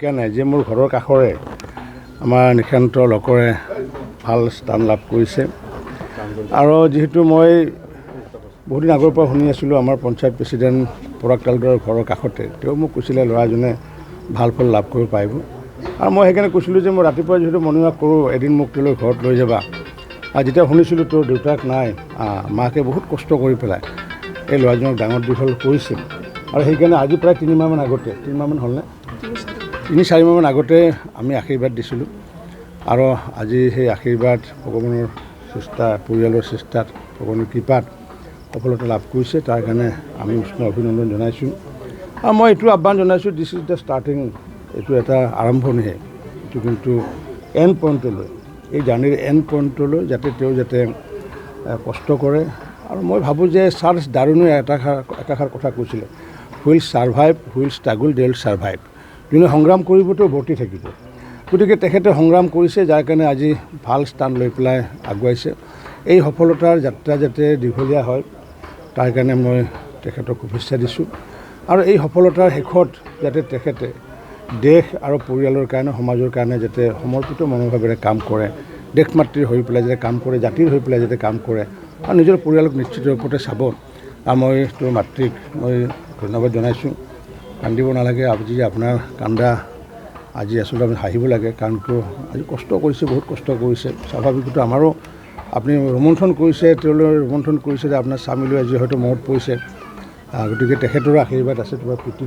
সেইকাৰণে যে মোৰ ঘৰৰ কাষৰে আমাৰ নিশান্ত লহকৰে ভাল স্থান লাভ কৰিছে। আৰু যিহেতু মই বহুদিন আগৰ পৰা শুনি আছিলোঁ, আমাৰ পঞ্চায়ত প্ৰেচিডেণ্ট পৰাগ তালুকদাৰৰ ঘৰৰ কাষতে, তেওঁ মোক কৈছিলে ল'ৰাজনে ভাল ফল লাভ কৰিব পাৰিব। আৰু মই সেইকাৰণে কৈছিলোঁ যে মই ৰাতিপুৱা যিহেতু মৰ্ণিং ৱাক কৰোঁ, এদিন মোক তেওঁলৈ ঘৰত লৈ যাবা। আৰু যেতিয়া শুনিছিলোঁ তেওঁৰ দেউতাক নাই, মাকে বহুত কষ্ট কৰি পেলাই এই ল'ৰাজনক ডাঙৰ দীঘল কৰিছিল। আৰু সেইকাৰণে আজি প্ৰায় 3 মাহমান আগতে, 3 মাহমান হ'লনে, 3-4 মাহমান আগতে আমি আশীৰ্বাদ দিছিলোঁ। আৰু আজি সেই আশীৰ্বাদ ভগৱানৰ চেষ্টা, পৰিয়ালৰ চেষ্টাত, ভগৱানৰ কৃপাত সফলতা লাভ কৰিছে। তাৰ কাৰণে আমি উষ্ণ অভিনন্দন জনাইছোঁ। আৰু মই এইটো আহ্বান জনাইছোঁ, this is the starting. এইটো এটা আৰম্ভণিহে। এইটো কিন্তু এণ্ড পইণ্টলৈ, এই জাৰ্ণিৰ এণ্ড পইণ্টলৈ যাতে তেওঁ যাতে কষ্ট কৰে। আৰু মই ভাবোঁ যে চাৰ্লছ ডাৰউইনে একাষাৰ কথা কৈছিলে, "Who will survive, who will struggle, they will survive." যোনে সংগ্ৰাম কৰিব তেওঁ বৰ্তি থাকিব। গতিকে তেখেতে সংগ্ৰাম কৰিছে, যাৰ কাৰণে আজি ভাল স্থান লৈ পেলাই আগুৱাইছে। এই সফলতাৰ যাত্ৰা যাতে দীঘলীয়া হয়, তাৰ কাৰণে মই তেখেতক শুভেচ্ছা দিছোঁ। আৰু এই সফলতাৰ শেষত যাতে তেখেতে দেশ আৰু পৰিয়ালৰ কাৰণে, সমাজৰ কাৰণে যাতে সমৰ্পিত মনোভাৱেৰে কাম কৰে, দেশ মাতৃৰ হৈ পেলাই যাতে কাম কৰে, জাতিৰ হৈ পেলাই যাতে কাম কৰে আৰু নিজৰ পৰিয়ালক নিশ্চিত ৰূপতে চাব। আৰু মই তেওঁৰ মাতৃক মই ধন্যবাদ জনাইছোঁ। কান্দিব নালাগে। আজি আপোনাৰ কান্দা, আজি আচলতে আমি হাঁহিব লাগে। কাৰণ কিয়, আজি কষ্ট কৰিছে, বহুত কষ্ট কৰিছে। স্বাভাৱিকতে আমাৰো আপুনি ৰোমন্থন কৰিছে, তেওঁলৈ ৰোমন্থন কৰিছে যে আপোনাৰ স্বামীলৈ আজি হয়তো মনত পৰিছে। গতিকে তেখেতৰো আশীৰ্বাদ আছে, তোমাৰ পিতৃ